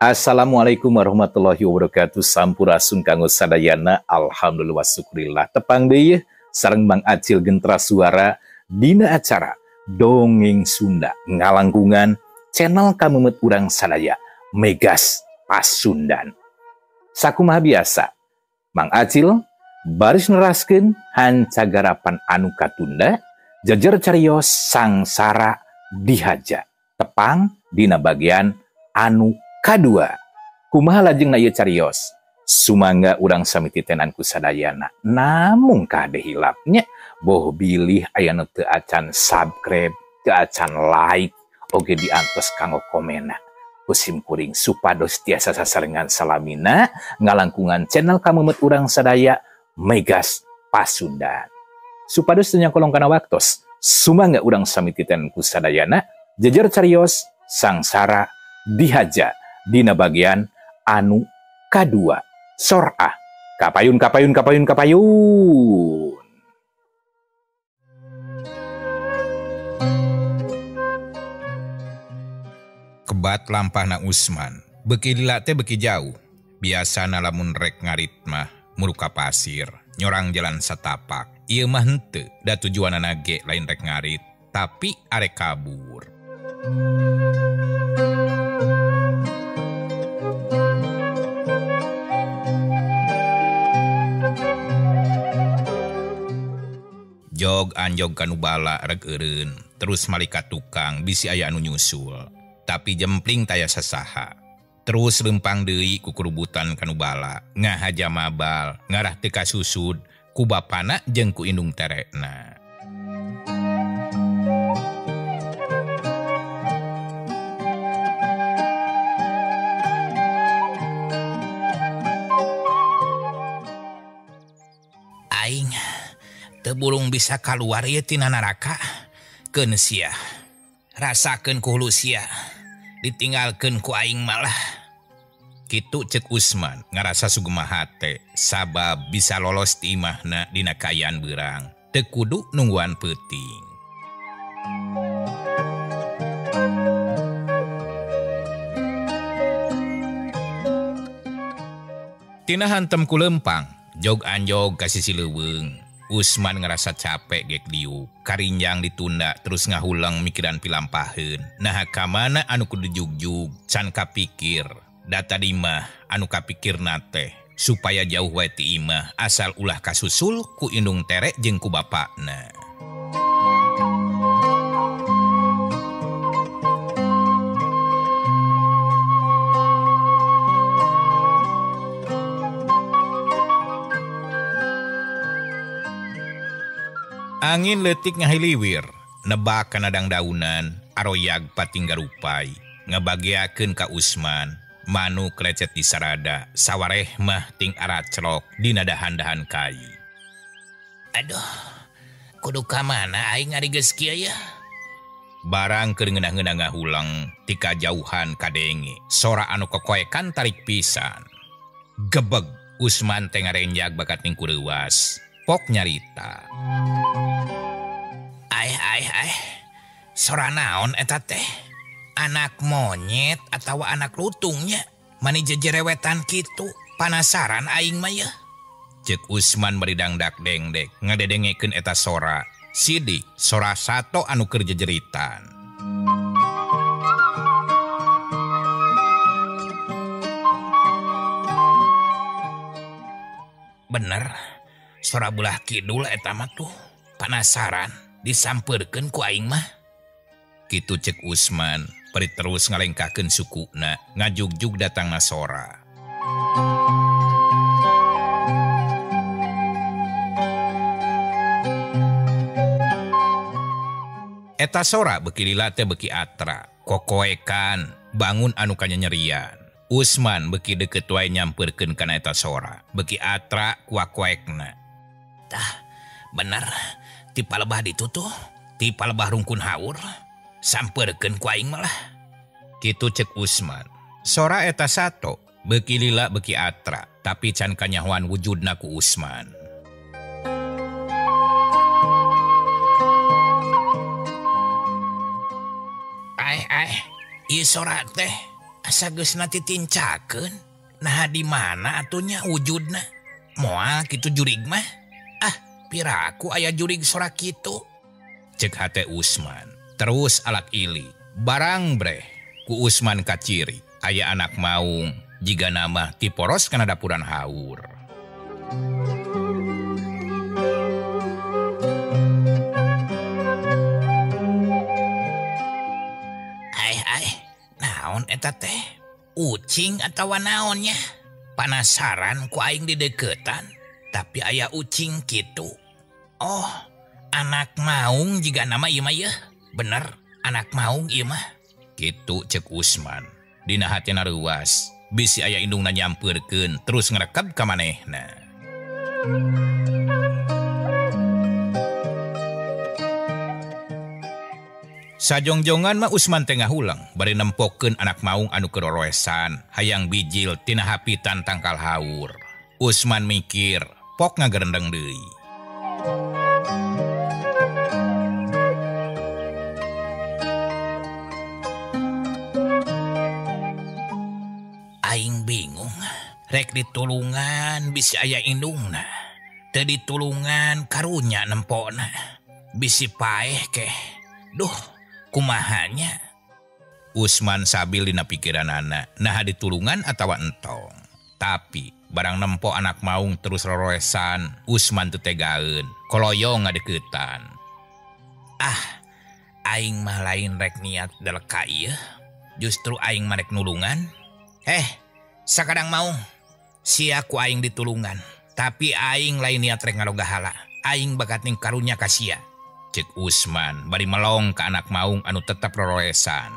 Assalamualaikum warahmatullahi wabarakatuh. Sampurasun kanggo sadayana. Alhamdulillah syukurillah. Tepang deui sareng Mang Acil Gentra Suara dina acara Dongeng Sunda ngalangkungan channel kamemet urang sadaya Megas Pasundan. Sakumaha biasa Mang Acil baris neraskeun hancagarapan anu katunda jejer carios sangsara dihaja tepang dina bagian anu kadua. Kumaha lajengna ieu carios? Sumangga urang sami titenan ku sadayana. Namung kade hilapnya boh bilih aya nu teu acan subscribe, teu acan like, oge diantos kanggo komena. Ku sim kuring supados tiasa sasarengan salamina ngalangkungan channel kamemet urang sadaya Megas Pasundan. Supados teu nyangkolong kana waktos, sumangga urang sami titenan ku sadayana jejer carios sangsara dihaja dina bagian anu kadua. Sorah kapayun kapayun kapayun kapayun. Kebat lampahna Usman beuki lila teh beuki jauh. Biasana lamun rek ngarit mah muruka pasir nyorang jalan satapak. Ieu mah henteu da tujuanana ge lain rek ngarit tapi arek kabur. Jog anjog kanu bala rek eureun terus malika tukang bisi aya anu nyusul tapi jempling taya sasaha terus lempang deui ku kurubutan kanu bala ngahaja mabal ngarah teu kasusud ku bapana jeung ku indung terekna. Aing teu bulung bisa kaluar ieu tina neraka keun sia rasakeun ku hulu sia ditinggalkeun ku aing malah. Kitu cek Usman ngarasa sugema hate sabab bisa lolos ti imahna dina kaayaan beurang teu kudu nungguan peuting. Tina hantem ku lempang jog anjog ka sisi leuweung. Usman ngerasa capek gek diuk, karinjang ditunda terus ngahulang mikiran pilampaheun. Nah ka mana anu kudu jugjug can kapikir. Da tadi mah anu kapikirna teh supaya jauh wae ti imah asal ulah kasusul ku indung terek jeung ku bapakna. Angin leutik ngahiliwir, nebak kana dangdaunan, aroyag patinggarupai, ngabageakeun ka Usman, manuk lecet di sarada, sawareh mah ting araclok dina dahan-dahan kai. Aduh, kudu ka mana aing ari geus kieu ya? Barang keur ngeunah-ngeunah ngahulang ti kajauhan kadenge, sora anu kokoekan tarik pisan. Gebeg Usman teh ngarenjag bakat ning kureuwas. Pok nyarita. Aih aih aih, sora naon eta teh? Anak monyet atawa anak lutungnya? Mani jejerewetan kitu, panasaran aing mah yeuh. Cek Usman bari dangdak dengdek ngadedengekeun eta sora. Sidik sora sato anu keur jejeritan. Bener, sora belah kidul eta mah tuh. Panasaran disampeurkeun ku aing mah. Kitu cek Usman bari terus ngalengkahkeun sukuna ngajugjug datangna sora. Eta sora beuki lila teh beuki atra, kokoekan, bangun anu kanyanyerian. Usman beuki deukeut wae nyampeurkeun kana eta sora, beuki atra kuak-kuekna. Tah, bener, ti palebah ditu tuh, ti palebah rungkun haur, sampeurkeun ku aing malah. Kitu cek Usman. Sora eta sato, beuki lila beuki atra, tapi can kanyahoan wujudna ku Usman. Aih aih, ieu sora teh Asa geus na titincakeun. Nah di mana atunya wujudna? Moal kitu jurig mah. Ah, piraku aya jurig sora kitu. Cek hate Usman. Terus alak ili. Barang breh ku Usman kaciri. Aya anak maung jiga nama tiporos kana dapuran haur. Ai naon eta teh? Ucing atawa naonnya? Panasaran ku aing dideketan, tapi aya ucing kitu. Oh, anak maung jiga nama ieu mah yeuh. Bener, anak maung ieu mah. Kitu cek Usman. Dina hatina reuas, bisi aya indungna nyampeurkeun terus ngrekeb ka manehna. Sajongjongan mah Usman teh ngahulang bari nempokeun anak maung anu keur roroesan hayang bijil tina hapitan tangkal haur. Usman mikir, pok ngagerendeng deui. Aing bingung, rek ditulungan bisi aya indungna. Teu ditulungan karunya nempona. Bisi paeh keh. Duh, kumahanya? Usman sabil dina pikiranana, naha ditulungan atawa entong. Tapi barang nempo anak maung terus roroesan, Usman teu tegaeun, koloyong ngadeukeutan. Ah, aing mah lain rek niat deleka ieu. Justru aing mah rek nulungan. Sakadang maung, sia ku aing ditulungan. Tapi aing lain niat rek ngarogahala. Aing bakat ning karunya ka sia. Cek Usman bari melong ka anak maung anu tetep roroesan.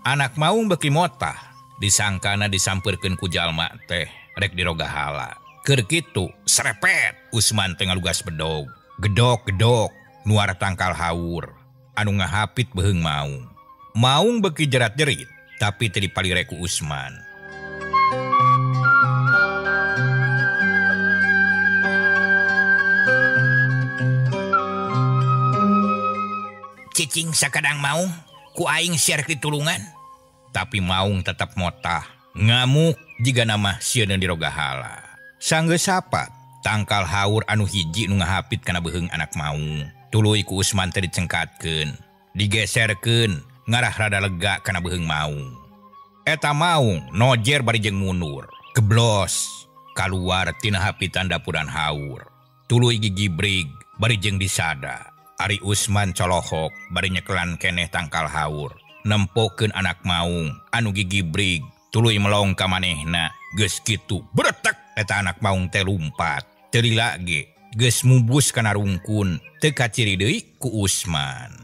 Anak maung beuki motah, disangkana disampeurkeun ku jalma teh rek dirogahala. Keur kitu serepet Usman teh ngalugas bedog. Gedok-gedok nuar tangkal haur anu ngahapit beuheung maung. Maung beuki jerat-jerit tapi teu dipalire ku Usman. Cicing sakadang maung, ku aing siar ditulungan. Tapi maung tetap motah, ngamuk jiga nama sieun dirogahala. Sanggeus sapat, tangkal haur anu hiji nu ngahapit kana beuheung anak maung. Tuluy ku Usman teh dicengkatkeun, digeserkeun ngarah rada lega kana beuheung maung. Eta maung nojer bari jeung mundur, geblos kaluar tina hapitan dapuran haur. Tuluy gigibrig bari jeung disada. Ari Usman colohok bari nyekelan keneh tangkal haur. Nempokeun anak maung anu gigibrig tuluy melong ka manehna. Geus kitu bretek eta anak maung teh lumpat. Teu lila ge geus mubus kana rungkun teu kaciri deui ku Usman.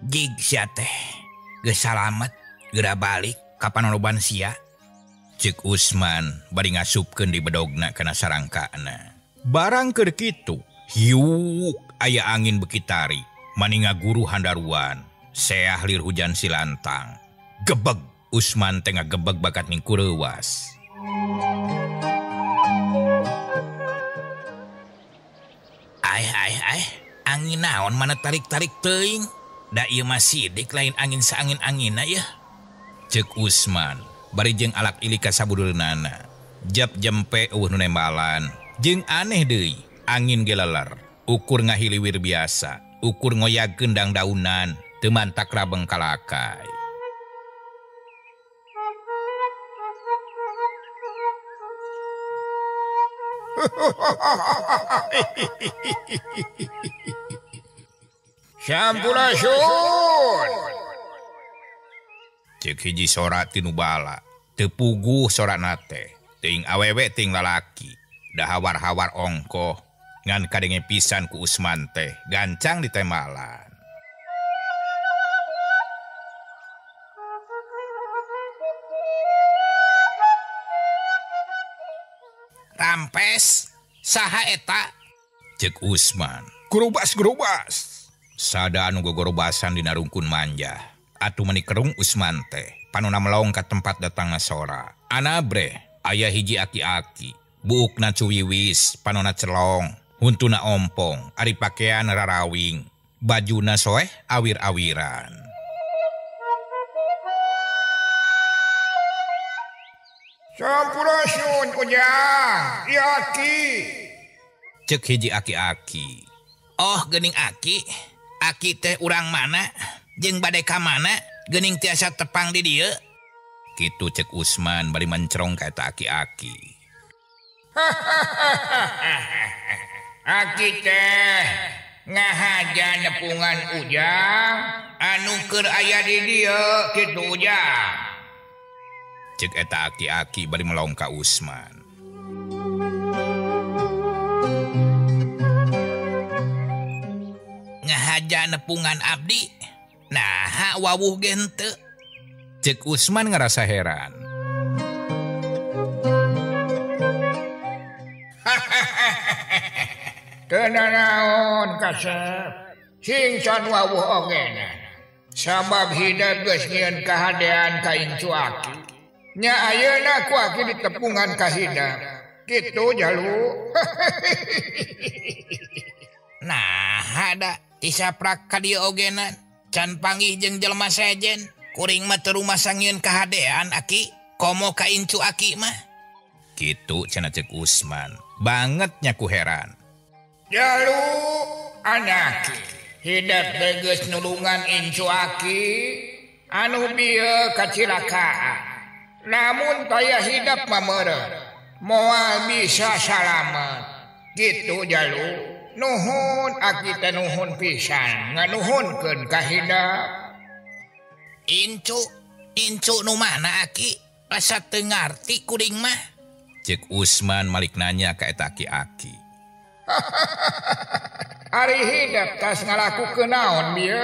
Jig sia teh geus salamet geura balik ka panonoban sia. Cek Usman bari ngasupkeun di bedogna kana sarangkana. Barang keur kitu, hiuk aya angin beuki tarik, mani ngaguru handaruan, seah lir hujan silantang. Gebeg Usman teh ngagebeg bakat ning kureuwas. Ai ai ai, angin naon mana tarik-tarik teuing? Da ieu mah sidik lain angin saangin-anginna yeuh. Cek Usman bari jeung alak ilik ka sabudeunana. Jap jempe eueuh nu nembalan. Jeung aneh deui, angin geleler, ukur ngahiliwir biasa, ukur ngoyagkeun dangdaunan, teu mantak rabeng kalakai. Sampurasun. Cek hiji sora ti nu bala, teu puguh sorana teh, teuing awewe teuing lalaki. Da hawar-hawar ongkoh, ngan kadenge pisan ku Usman teh, gancang ditembalan. Rampes, saha eta? Cek Usman. Gerobas-gerobas. Sada anu gogorobasan dina rungkun manjah. Atuh meni kerung Usman teh, panona melong ka tempat datangna sora. Anabreh, Aya hiji aki-aki, buukna cuwiwis, panona celong, huntuna ompong, ari pakean rarawing, bajuna soeh awir-awiran. Sampurasun Ujang, ieu aki. Cek hiji aki-aki. Oh geuning aki, aki teh urang mana, jeung bade ka mana, geuning tiasa tepang di dieu. Kitu cek Usman bari mencerong ka eta aki-aki. Aki teh ngahaja nepungan Ujang anu keur aya di dieu kitu Ujang. Cek eta aki-aki bari melong ka Usman. Ngahaja nepungan abdi, naha wawuh ge henteu. Cek Usman ngerasa heran. Teu nanaon kasep, sing can wawuh ogena. Sabab hidep geus nyieun kahadean ka incu aki. Nya ayeuna ku aki ditepungan ka hidep. Kitu jalu. Nah, ada tisaprak ka dieu ogena. Can panggih jeung jelema sejen. Kuring mah teu rumasa nyieun kahadean aki, komo ka incu aki mah. Kitu cenah cek Usman. Banget nya ku heran. Jalu anak hidep geus nulungan incu aki anu bieu kacilakaan. Namun taya hidep mah meureun moal bisa salamet. Kitu jalu. Nuhun aki teh nuhun pisan nganuhunkeun ka hidep. Incu, incu nu mana aki? Rasa teu ngarti kuring mah. Cek Usman malik nanya ka eta aki-aki. Ari hidep tas ngalakukeun naon bieu?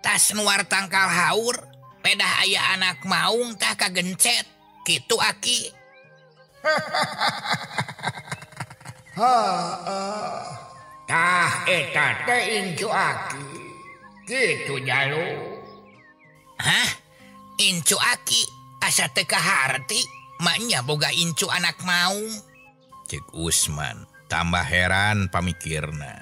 Tas nuar tangkal haur, pedah aya anak maung tah kagencet. Kitu aki. Tah eta teh incu aki. Kitu jalu. Hah? Incu aki? Asa teu kaharti? Maknya boga incu anak maung. Cek Usman tambah heran pamikirna.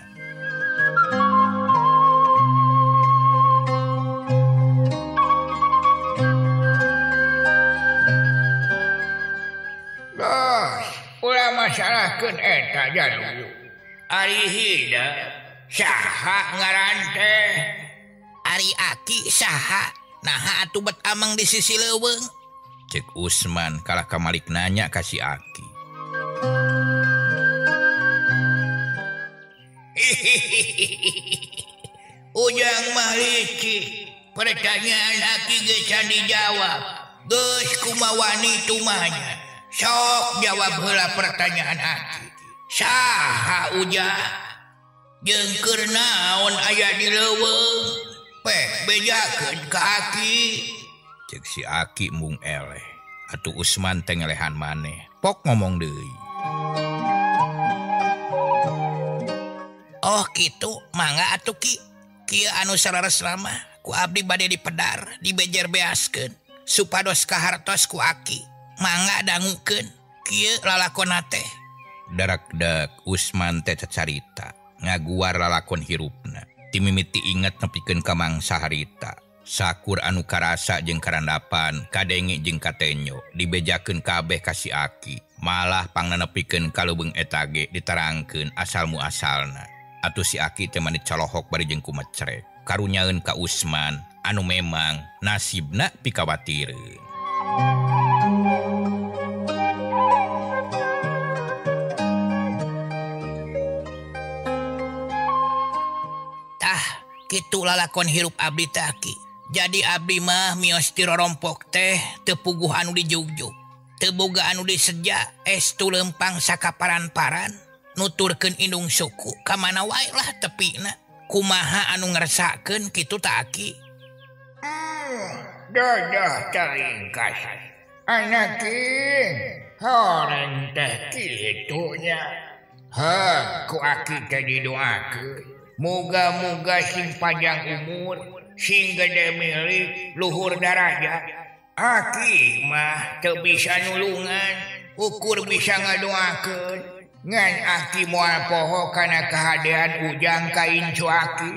Bos, ulah masalahkeun eta jalu. Ari hidep saha ngaran teh? Ari aki saha? Naha atuh bet ameng di sisi leuweung. Cek Usman kalah kamalik nanya ka si aki. Ujang mah licik. Pertanyaan aki geus can dijawab. Geus kumawani tumanya. Sok jawab heula pertanyaan aki. Saha Ujang? Jeung keur naon aya di leuweung? Pek bejakeun ka aki. Cek si aki mung eleh. Atuh Usman teh ngelehan maneh. Pok ngomong deui. Oh kitu, mangga atuh ki. Kieu anu saleresna mah ku abdi bade dipedar, dibejer beaskeun supados kahartos ku aki. Mangga dangukeun. Kieu lalakonna teh. Darakdak Usman teh cacarita, ngaguar lalakon hirupna. Timimiti inget nepikeun ka mangsa harita. Sakur anu karasa jeung karandapan, kadenge jeung katenyo, dibejakeun kabeh ka si aki. Malah pangnanepikeun ka leuweung eta ge diterangkeun asal muasalna. Atuh si aki teh mani colohok bari jeung kumecrek. Karunyaeun ka Usman anu memang nasibna pikawatireun. Tah, kitu lalakon hirup abdi teh aki. Jadi abdi mah mios ti rorompok teh teu puguh anu dijugjug. Teu boga anu diseja, estu lempang sakaparan-paran. Nuturkeun indung suku ka mana wae lah tepina. Kumaha anu ngeresakeun kitu ta aki? Dadah taringkas. Anak horeng teh kitunya. Heh, ku aki teh didoakeun. Muga-muga sing panjang umur, sing gede milik, luhur darajat. Aki mah teu bisa nulungan, ukur bisa ngadoakeun. Ngan aki moal poho kana kahadean Ujang ka incu aki.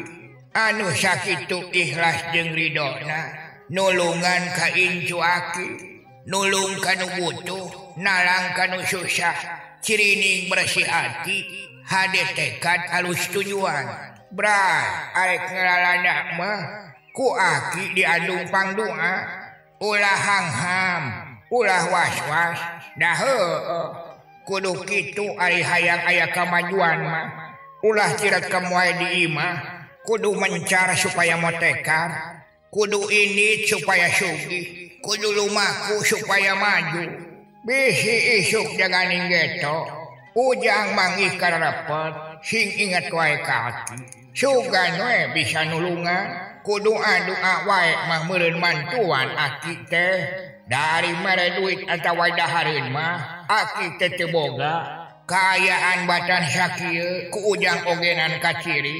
Anu sakitu ikhlas jeung ridona, nulungan ka incu aki, nulung ka nu butuh, nalang ka nu susah, cirining bersih hati, hade tekad alus tujuan. Bray, arek ngalalana mah ku aki diandung pangdoa. Ulah hangham, ulah was-was, dah heueuh. Kudu kitu ari hayang aya kamajuan mah. Ulah cirekem wae di imah, kudu mencar supaya motekar, kudu ini supaya sugih, kudu lumaku supaya maju. Bisi isuk jangan geto, Ujang manggih karepet, sing inget wae ka aki. Sugan we bisa nulungan. Kudu doa wae mah meureun mantuan aki teh. Dari mere duit atawa dahareun mah aki teh teu boga. Kaayaan batan sakieu ku Ujang ogenan kaciri.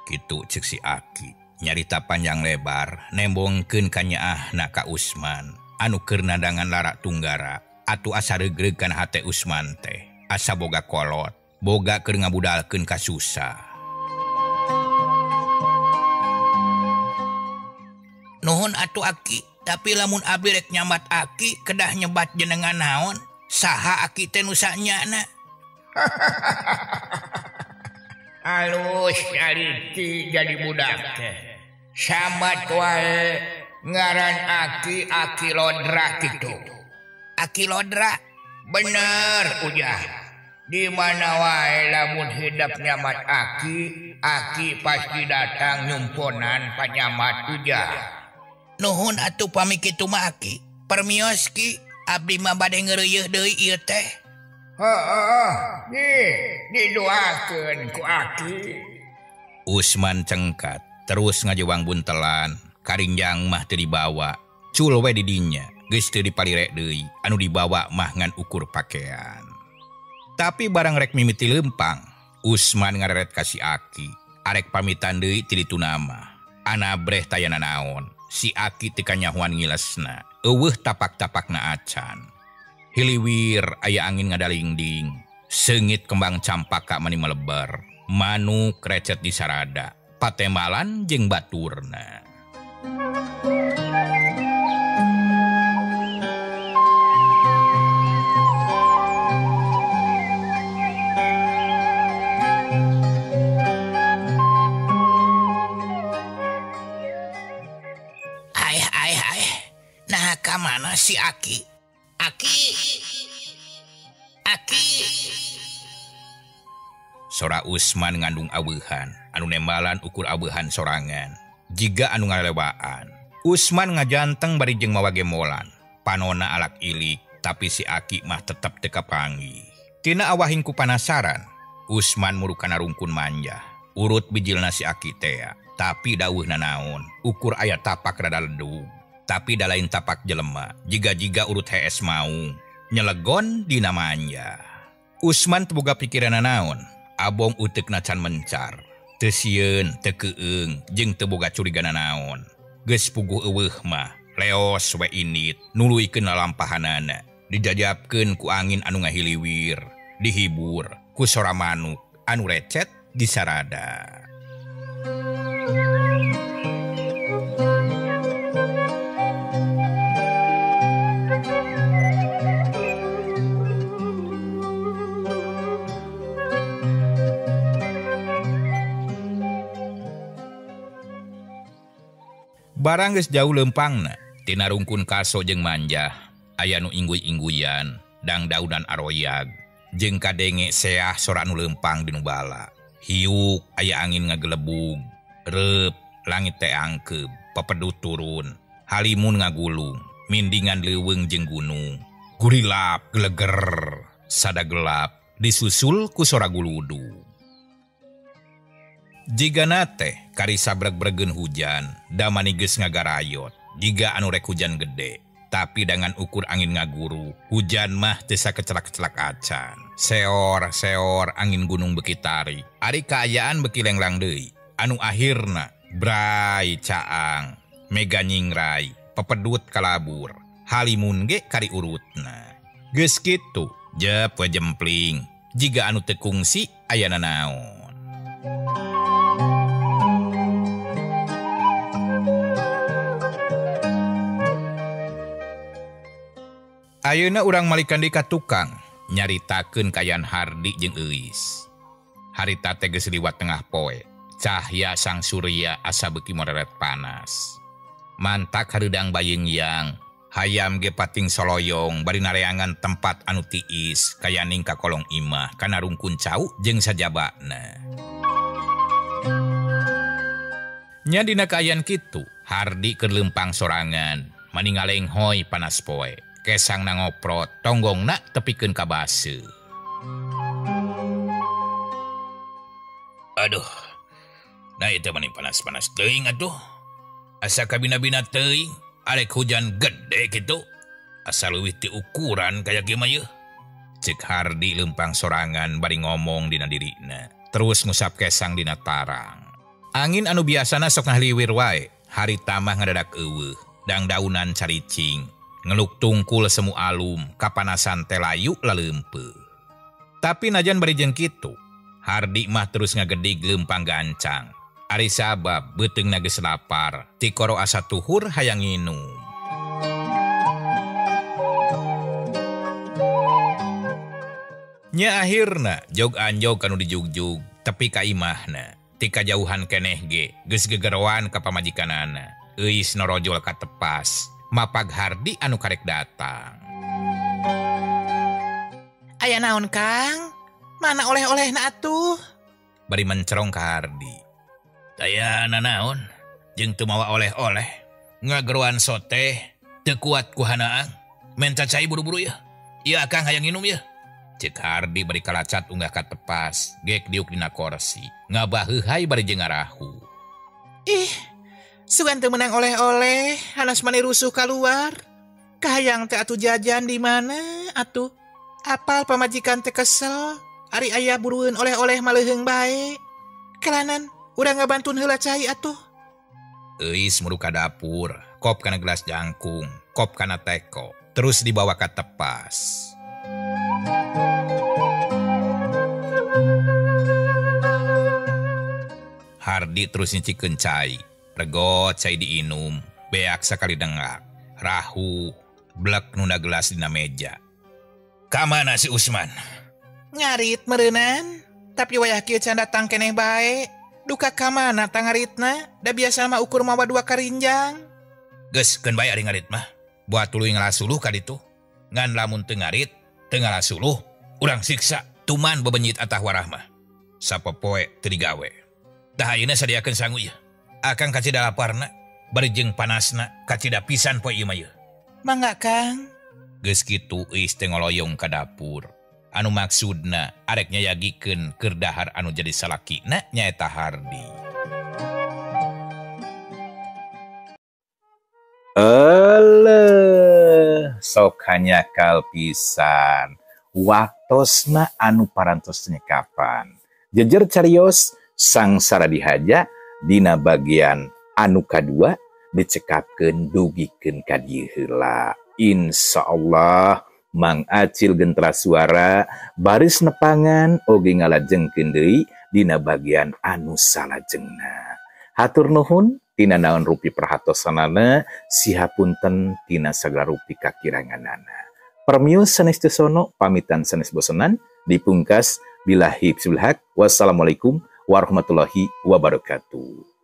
Kitu ceuk si aki nyarita panjang lebar nembongkeun ka nyaahna ka Usman anu keur nadangan lara tunggara atuh asa regreg kana hate Usman teh asa boga kolot boga keur ngabudalkeun ka susah. Nuhun atuh aki, tapi lamun abi rek nyambat aki kedah nyebat jenengan naon? Saha aki teh nu sanyana? Alus aliti jadi budak teh. Sambat wae ngaran aki Aki Lodra kitu. Aki Lodra? Bener Ujang. Di mana wae lamun hidep nyamat aki, aki pasti datang nyumponan panyamat Ujang. Nuhun atuh pami kitu mah aki. Permios ki, abdi mah bade ngeureuyeuh deui ieu teh. Heeh, didoakeun ku aki. Usman cengkat terus ngajewang buntelan, karinjang mah teu dibawa. Cul we di dinya, geus teu dipalirek deui, anu dibawa mah ngan ukur pakaian. Tapi barang rek mimiti lempang, Usman ngareret ka si aki, arek pamitan deui ti ditu nama. Anabreh tayana naon. Si aki teu kanyahoan ngilesna, eueuh tapak-tapakna acan. Hiliwir aya angin ngadalingding, seungit kembang campaka mani melebar, manuk recet di sarada, patemalan jeung baturna. Mana si aki? Aki, aki. Sora Usman ngandung aweuhan, anu nembalan ukur aweuhan sorangan. Jiga anu ngalewaan. Usman ngajanteng bari jeung mawa gemolan. Panona alak ilik, tapi si aki mah tetep teu kapanggih. Tina awahing ku panasaran, Usman murukana rungkun manjah. Urut bijilna si aki tea, tapi daweuhna naon, ukur aya tapak rada ledug. Tapi da lain tapak jelema, jiga-jiga urut hees maung, nyelegon dina manja. Usman teu boga pikiranna naon, abong uteukna can mencar. Teu sieun, teu keueung, jeung teu boga curigana naon. Geus puguh eueuh mah, leos we indit, nuluykeun lalampahanana. Dijajabkeun ku angin anu ngahiliwir, dihibur ku sora manuk anu recet di sarada. Barang geus jauh lempangna, tina rungkun kaso jeung manjah, aya nu ingguy-ingguyan, dangdaunan aroyag, jeung kadenge seah sora nu lempang dinu bala. Hiuk aya angin ngagelebug, reup langit teh angkeub, pepedu turun, halimun ngagulung, mindingan leuweung jeung gunung. Gurilap geleger, sada gelap disusul ku sora guludu. Jigana teh karisa breg-bregen hujan, damani geus ngagarayot, jiga anu rek hujan gede. Tapi dengan ukur angin ngaguru, hujan mah teu sakecelak-celak acan. Seor-seor angin gunung beuki tarik, ari kaayaan beuki lenglang deui. Anu akhirna bray caang, mega nyingrai, Pepedut kalabur. Halimun ge kari urutna. Geus kitu, jep we jempling. Jiga anu teu kungsi aya nanaon. Ayeuna urang malikan deui ka tukang nyaritakeun kaayaan Hardi jeung Euis. Harita teh geus liwat tengah poe. Cahya sang surya asa beuki moreret panas. Mantak hareudang bayeung-yang, hayam ge pating soloyong bari nareangan tempat anu tiis kayaning ka kolong imah kana rungkun cau jeung sajabana. Nya dina kaayaan kitu, Hardi keur leumpang sorangan, mani ngalenghoy panas poe. Kesang na ngoprot, tonggongna tepikeun ka baseuh. Aduh. Nah itu mani panas-panas teuing atuh. Asa kabina-bina teuing, arek hujan gede kitu. Asa leuwih ti ukuran kaya kieu mah yeuh. Cek Hardi leumpang sorangan bari ngomong dina dirina. Terus ngusap kesang dina tarang. Angin anu biasana sok ngahliwir wae, harita mah ngadadak eueuh, dangdaunan caricing. Ngeluk tungkul semu alum, kapanasan teh layu laleumpe. Tapi najan bari jeung kitu, Hardi mah terus ngagedig leumpang gancang. Ari sabab beuteungna geus lapar, tikoro asa tuhur hayang nginum. Nya akhirna jog anjog kanu dijugjug tepi ka imahna. Ti kajauhan keneh ge geus gegeroan ka pamajikanana. Euis norojol ka tepas. Mapag Hardi anu karek datang. Aya naon Kang? Mana oleh-olehna atuh? Bari mencerong ka Hardi. Aya nanaon? Jeung teu mawa oleh-oleh. Ngageroan sote teu kuat ku hanaang. Menta cai buru-buru yeuh. Ieu Akang hayang nginum yeuh. Cek Hardi bari kalacat unggah ka tepas, gek diuk dina korsi. Ngabaheuhai bari jeung ngarahu. Ih, sugan teu meunang oleh-oleh, hanas mani rusuh kaluar. Kahayang teh atuh jajan di mana atuh? Apal pamajikan teh kesel, ari aya burueun oleh-oleh maleuheung bae. Kelanan, urang ngabantun heula cai atuh. Euis muru ka dapur, kop kana gelas jangkung, kop kana teko, terus dibawa ka tepas. Hardi terus nyicikeun cai. Regot cai diinum, beak sakali dengak, rahu, blek nunda gelas dina meja. Kamana si Usman? Ngarit meureunan, tapi wayah kieu can datang keneh bae. Duka kamana tangaritna, da biasa mah ukur mawa dua karinjang. Geus keun bae ari ngarit mah, buat tuluy ngalasuluh ka ditu. Ngan lamun teu ngarit, teu ngalasuluh, urang siksa tuman bebenyit atah warah mah. Sapopoe teu digawe. Tah ayeuna sadiakeun sangu ieu. Akang kacida laparna, bari jeung panasna, kacida pisan poe ieu mah ieu. Mangga Kang. Geus kitu Euis teh ngoloyong ka dapur. Anu maksudna arek nyayagikeun keur dahar anu jadi salakina nyaeta Hardi. Eleuh, sok hanyakal pisan. Waktosna anu parantos nyekapan. Jejer carios sangsara dihaja dina bagian anu kadua dicekapkeun dugikeun ka dieu heula. Insyaallah Mang Acil gentra suara baris nepangan oge ngalajengkeun deui dina bagian anu salajengna. Hatur nuhun tina naon rupi perhatosanana, sihapunten tina sagala rupi kakiranganana. Permios sanes teu sono, pamitan sanes bosenan, dipungkas billahi haq. Wassalamualaikum warahmatullahi wabarakatuh.